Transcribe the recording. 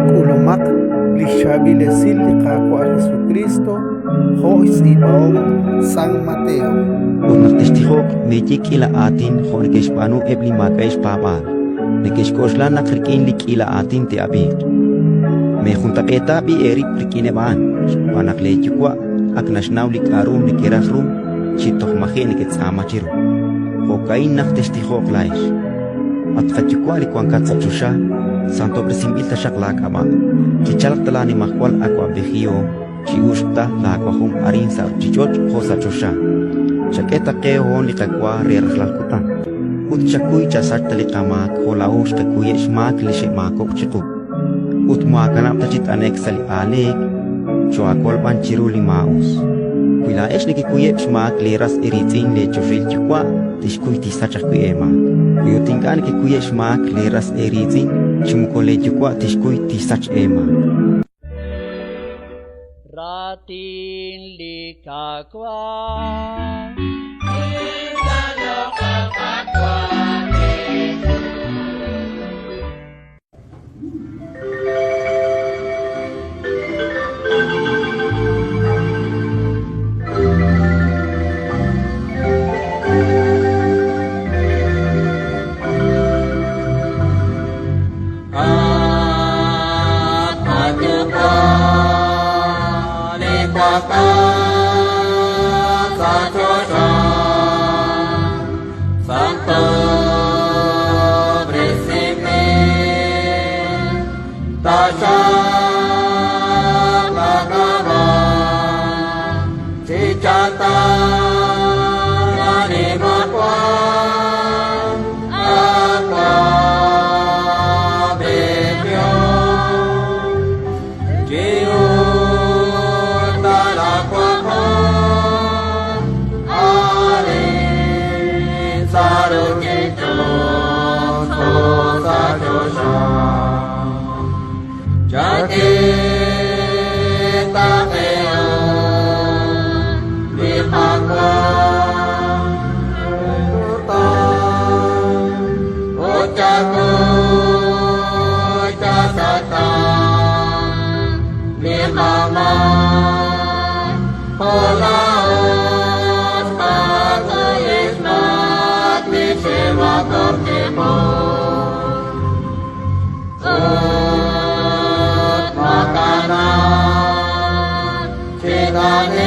K'ulumaq li xchaab'il esil li Qaawa' Jesukriist jo' xtz'iib'ahom San Mateo. Ut naq textijoq, meeye k'iila aatin jo' neke'xb'aanu eb' li maak'a'eb' xpaab'aal, neke'xk'oxla naq rik'in li k'iila aatin te'ab'iiq. Meejuntaq'eeta b'i' eerib' rik'ineb' a'an, xb'aan naq leeYuwa' ak naxnaw li k'aru nekeraj ru chi toj maji' neketz'aama chiru. Jo'ka'in naq textijoq laa'ex: At qaYuwa' li wankat sa' choxa, santob'resinb'il taxaq laak'ab'a'. Chichalq ta laanimajwal awab'ejihom, chi'uxq ta laawajom arin sa' ruuchich'och' jo' sa' choxa. Chak'e ta qe hoon li qawa re rajlal kutan, ut chakuy chasach ta li qamaak jo' laa'o xqakuyeb' xmaak li xe'maakob'k chiqu. Ut moohaakanab' ta chi t'ane'k sa' li aaleek, choohaakol b'an chiru li maa'us. Wi laa'ex nekekuyeb' xmaak leeras eeriitz'in, leechoxahil Yuwa' tixkuy tixsach ajwi' eemaak. Wi ut ink'a' nekekuyeb' xmaak leeras eeriitz'in, chi moko leeYuwa' tixkuy tixsach eemaak. Raatin li Qaawa'. Amen.